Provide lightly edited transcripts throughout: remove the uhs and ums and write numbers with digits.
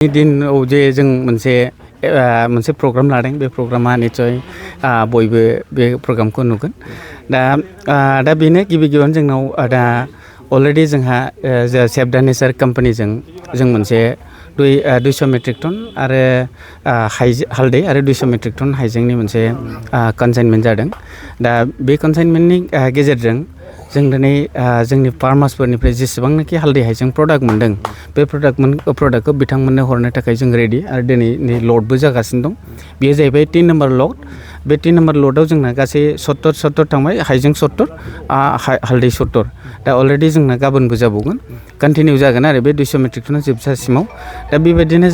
दिनाव जे जों मोनसे प्रग्राम लादों बे प्रग्रामा निसय बयबो बे प्रग्रामखौ नुगोन दा बेनो गिबियावनो जोंनाव दा अलरेडि जोंहा सेभ दा नेचार कम्पानिजों जों मोनसे 200 मेट्रिक टन आरो हालदै आरो 200 मेट्रिक टन हाइजेंनि मोनसे कनसाइनमेन्ट जादों दा बे कनसाइनमेन्टनि गेजेरजों जों दिनै जोंनि फार्मार्सफोरनिफ्राय जेसेबांनाखि हालदै हाइजें प्रडाक्ट मोनदों बे प्रडाक्टखौ बिथांमोननो हरनो थाखाय जों रेडि आरो दिनै लटबो जागासिनो दं बेयो जाहैबाय 3 नम्बर लट बे 3 नम्बर लटआव जोंना गासै 70 थांबाय हाइजें 70 हालदै 70 दा अलरेडि जोंना गाबोनबो जाबावगोन कन्टिनिउ जागोन आरो बे 200 मेट्रिक टना जोबजासिमाव दा बेबायदिनो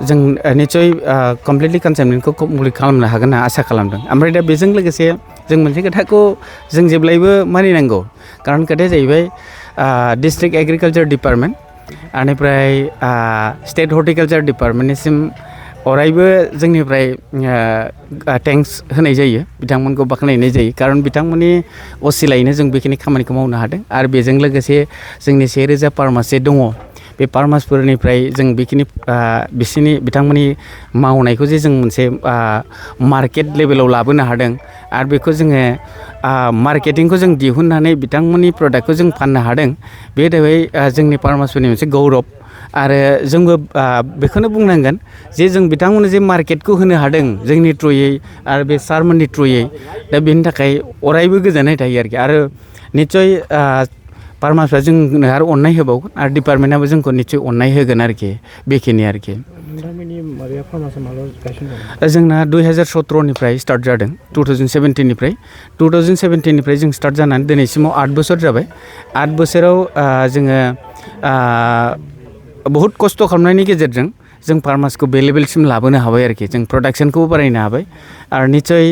जों निसय कमप्लिटलि कनसाइनमेन्टखौ कमप्लिट खालामनो हागोन होनना आसा खालामदों ओमफ्राय दा बेजों लोगोसे जों मोनसे खोथाखौ जों जेब्लायबो मानिनांगौ खारन खोथाया जाहैबाय डिस्ट्रिक्ट एग्रिकालचार डिपार्टमेन्ट आनिफ्राय स्टेट हर्टिकालचार डिपार्टमेन्टनिसिम अरायबो जोंनिफ्राय थेंक्स होनाय जायो बिथांमोनखौ बाख्नायनाय जायो खारन बिथांमोननि असिलायैनो जों बेखिनि खामानिखौ मावनो हादों आरो बेजों लोगोसे जोंनि 1000 फार्मासि दङ बे फार्मार्सफोरनिफ्राय जों बेखिनि बिथांमोननि मावनायखौ जे जों मोनसे मार्केट लेभेलाव लाबोनो हादों आरो बेखौ जोङो मार्केटिंखौ जों दिहुननानै बिथांमोननि प्रडाक्टखौ जों फाननो हादों बे जाबाय जोंनि फार्मार्सफोरनि मोनसे गौरब आरो जोंबो बेखौनो बुंनांगोन जे जों बिथांमोननो जे मार्केटखौ होनो हादों जोंनि थ्रुयै आरो बे सारमोननि थ्रुयै दा बेनि थाखाय अरायबो गोजोननाय थायो आरो निसय फार्मार्सफ्रा जोंनो आरो अननाय होबावगोन आरो डिपार्टमेन्टआबो जोंखौ निसय अननाय होगोन बेखिनि जोंना 2017निफ्राय स्टार्ट जादों 2017निफ्राय जों स्टार्ट जानानै दिनैसिमाव 8 बोसोर जाबाय 8 बोसोराव जोङो बहुद खस्थ' खालामनायनि गेजेरजों जों फार्मार्सखौ बे लेभेलसिम लाबोनो हाबाय जों प्रडाक्शनखौबो बारायनो हाबाय आरो निसय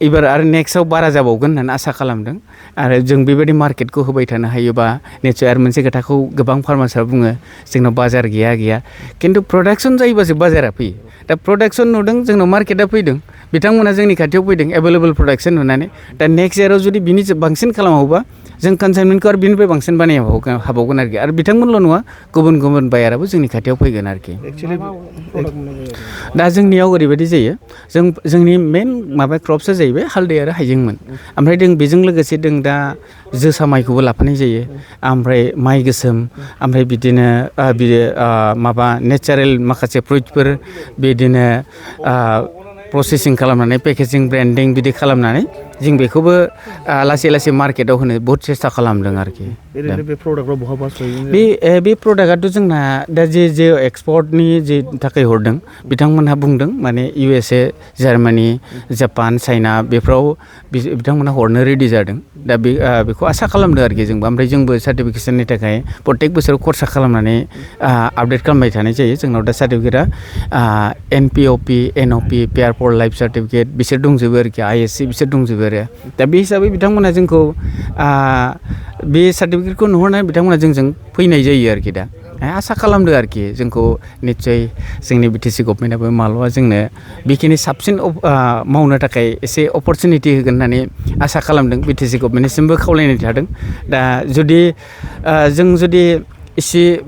एबार आरो नेक्स्टआव बारा जाबावगोन होननानै आसा खालामदों आरो जों बेबायदि मार्केटखौ होबाय थानो हायोबा निसय आरो मोनसे खोथाखौ गोबां फार्मार्सआ बुङो जोंनाव बाजार गैया खिन्थु प्रडाक्शन जायोबासो बाजारा फैयो दा प्रडाक्शन नुदों जोंनाव मार्केटआ फैदों बिथांमोना जोंनि खाथियाव फैदों एभेलेबल प्रडाक्शन नुनानै दा नेक्स्ट इयाराव जुदि बिनि बांसिन खालामोबा जों कनसाइनमेन्टखौ आरो बिनिफ्राय बांसिन बानायनो हाबावगोन आरो बिथांमोनल' नङा गुबुन बायाराबो जोंनि खाथियाव फैगोन दा जोंनियाव ओरैबायदि जायो जोंनि मेन क्रप्सआ जाहैबाय हालदै आरो हाइजेंमोन ओमफ्राय जों बेजों लोगोसे जों दा जोसा माइखौबो लाफानाय जायो ओमफ्राय माइ गोसोम ओमफ्राय बिदिनो नेचारेल माखासे फ्रुइट्सफोर बिदिनो प्रसेसिं खालामनानै पेकेजिं ब्रेन्डिं बिदि खालामनानै जों बेखौबो लासै लासै मार्केटाव होनो बहुद सेस्था खालामदों बे प्रडाक्टआथ' जोंना दा जे एक्सपर्टनि जे थाखाय हरदों बिथांमोनहा बुंदों माने USA जार्मानि जापान चाइना बेफोराव बिथांमोनहा हरनो रेडि जादों दा बेखौ आसा खालामदों जोंबो ओमफ्राय जोंबो सार्टिफिकेसननि थाखाय प्रत्येक बोसोराव खरसा खालामनानै आपडेट खालामबाय थानाय जायो जोंनाव दा सार्टिफिकेटआ NPOP NOP pair for life certificate बिसोर दंजोबो ISC बिसोर दंजोबो दा बे हिसाबै बिथांमोना जोंखौ बे सार्टिफिकेटखौ नुहुरनानै बिथांमोना जोंजों फैनाय जायो दा आसा खालामदों जोंखौ निसय जोंनि BTC गभर्नमेन्टआबो माब्लाबा जोंनो बेखिनि साबसिन मावनो थाखाय एसे अपरचुनिटि होगोन होननानै आसा खालामदों BTC गभर्नमेन्टनिसिमबो खावलायनाय थादों दा जुदि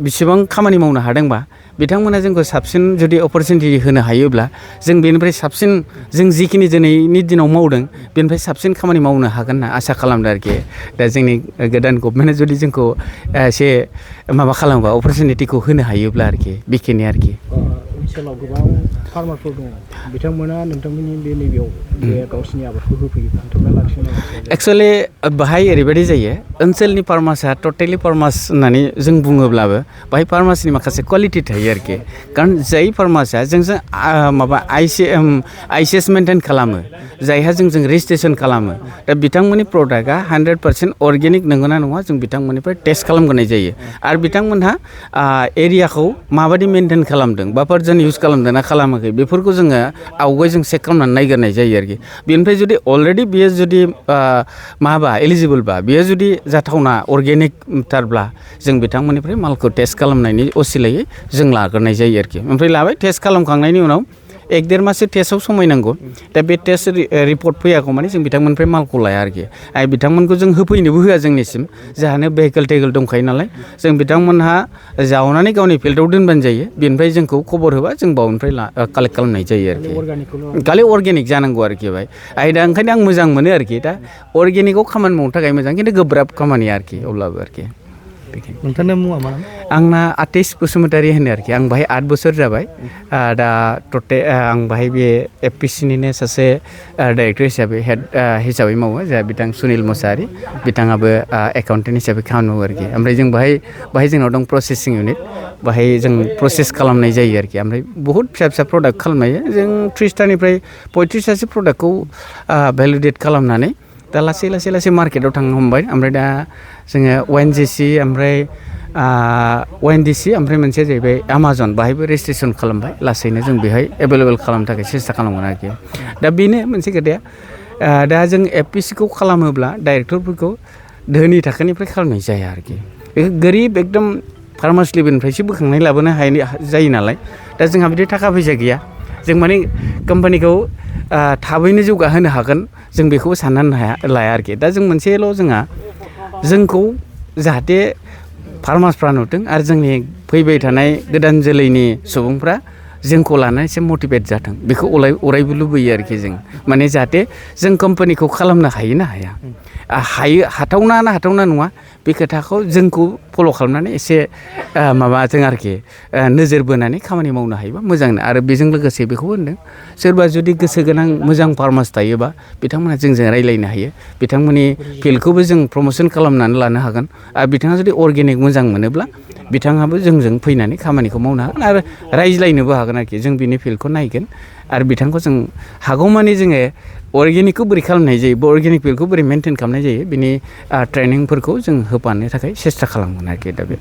बेसेबां खामानि मावनो हादोंबा बिथांमोना जोंखौ साबसिन जुदि अपरचुनिटि होनो हायोब्ला जों बेनिफ्राय साबसिन जों जिखिनि दिनैनि दिनाव मावदों बेनिफ्राय साबसिन खामानि मावनो हागोन होनना आसा खालामदों दा जोंनि गोदान गभर्नमेन्टआ जुदि जोंखौ एसे खालामोबा अपरचुनिटिखौ होनो हायोब्ला बेखिनि ओनसोलाव गोबां फार्मारफोर दङ बिथांमोना नोंथांमोननि बे नैबेयाव गावसिनि आबादखौ होफैयो बुथुमना लाखिनो एक्सुवेलि बाहाय ओरैबायदि जायो ओनसोलनि फार्मार्सआ टटेलि फार्मार्स होननानै जों बुङोब्लाबो बाहाय फार्मार्सनि माखासे कुवालिटि थायो खारन जाय फार्मार्सआ जोंजों ICS मेनटेन खालामो जायहा जोंजों रेजिस्ट्रेसन खालामो दा बिथांमोननि प्रडाक्टआ 100% अर्गेनिक नंगौना नङा जों बिथांमोननिफ्राय टेस्ट खालामग्रोनाय जायो आरो बिथांमोनहा एरियाखौ माबायदि मेनटेन खालामदों बा पार्सन इउज खालामदों ना खालामाखै बेफोरखौ जोङो आवगाय जों चेक खालामनानै नायग्रोनाय जायो बेनिफ्राय जुदि अलरेडि बेयो जुदि एलिजिबोलबा बेयो जुदि जाथावना अर्गेनिक थारब्ला जों बिथांमोननिफ्राय मालखौ टेस्ट खालामनायनि असिलायै जों लाग्रोनाय जायो ओमफ्राय लाबाय टेस्ट खालामखांनायनि उनाव 1 देर माससो टेस्टआव समय नांगौ दा बे टेस्ट रिपर्ट फैयागौ माने जों बिथांमोननिफ्राय मालखौ लाया आरोखि बिथांमोनखौ जों होफैनोबो होआ जोंनिसिम जोंहानो भेहिकेल टेहिकेल दंखायो नालाय जों बिथांमोनहा जावनानै गावनि फिल्डआव दोनबानो जायो बेनिफ्राय जोंखौ खबर होबा जों बावनिफ्राय कालेक्ट खालामनाय जायो आरोखि खालि अर्गेनिक जानांगौ आरोखि बाय दा ओंखायनो आं मोजां मोनो आरोखि दा अर्गेनिकआव खामानि मावनो थाखाय मोजां खिन्थु गोब्राब खामानि आरोखि अब्लाबो आरोखि नोंथांनि मुङा मा आंना आतिश बसुमतारी होनो आरोखि आं बाहाय 8 बोसोर जाबाय दा आं बाहाय बे एफपिसिनिनो सासे डाइरेक्टर हिसाबै हेड हिसाबै मावो जा बिथां सुनिल मोसाहारि बिथाङाबो एकाउन्टेन्ट हिसाबै खामानि मावो आरोखि ओमफ्राय जों बाहाय जोंनाव दं प्रसेसिं इउनिट बाहाय जों प्रसेस खालामनाय जायो आरोखि ओमफ्राय बुहुत फिसा फिसा प्रडाक्ट खालामनाय जों 30थानिफ्राय 35थासो प्रडाक्टखौ भेलिडेट खालामनानै दा लासै मार्केटाव थांनो हमबाय ओमफ्राय दा जोङो ONGC ओमफ्राय ONDC ओमफ्राय मोनसे जाहैबाय Amazon बाहायबो रेजिस्ट्रेसन खालामबाय लासैनो जों बेहाय एभेलेबेल खालामनो थाखाय सेस्था खालामगोन आरोखि दा बेनो मोनसे खोथाया दा जों एफपिसिखौ खालामोब्ला डाइरेक्टरफोरखौ धोनि थाखोनिफ्राय खालामनाय जाया आरोखि बेखौ गोरिब एकदम फार्मार्स लेभेलनिफ्रायसो बोखांनाय लाबोनो जायो नालाय दा जोंहा बिदि थाखा फैसा गैया जों माने कम्पानिखौ थाबैनो जौगाहोनो हागोन जों बेखौबो साननानै लाया आरोखि दा जों मोनसेल' जोंखौ जाहाथे फार्मार्सफ्रा नुथों आरो जोंनि फैबाय थानाय गोदान जोलैनि सुबुंफ्रा जोंखौ लानानै एसे मटिभेट जाथों बेखौ अरायबो लुबैयो आरोखि जों माने जाहाथे जों कम्पानिखौ खालामनो हायो ना हाया हाथावना ना हाथावना नङा बे खोथाखौ जोंखौ फल' खालामनानै एसे माबाजों आरोखि नोजोर बोनानै खामानि मावनो हायोबा मोजां आरो बेजों लोगोसे बेखौबो होनदों सोरबा जुदि गोसो गोनां मोजां फार्मार्स थायोबा बिथांमोना जोंजों रायज्लायनो हायो बिथांमोननि फिल्डखौबो जों प्रम'सन खालामनानै लानो हागोन आरो बिथाङा जुदि अर्गेनिक मोजां मोनोब्ला बिथाङाबो जोंजों फैनानै खामानिखौ मावनो हागोन आरो रायज्लायनोबो हागोन आरोखि जों बिनि फिल्डखौ नायगोन आरो बिथांखौ जों हागौमानि जोङो अर्गेनिकखौ बोरै खालामनाय जायो बे अर्गेनिक फिल्डखौ बोरै मेनटेन खालामनाय जायो बिनि ट्रेनिंफोरखौ जों होफानो थाखाय सेस्था खालामगोन आरोखि दा बे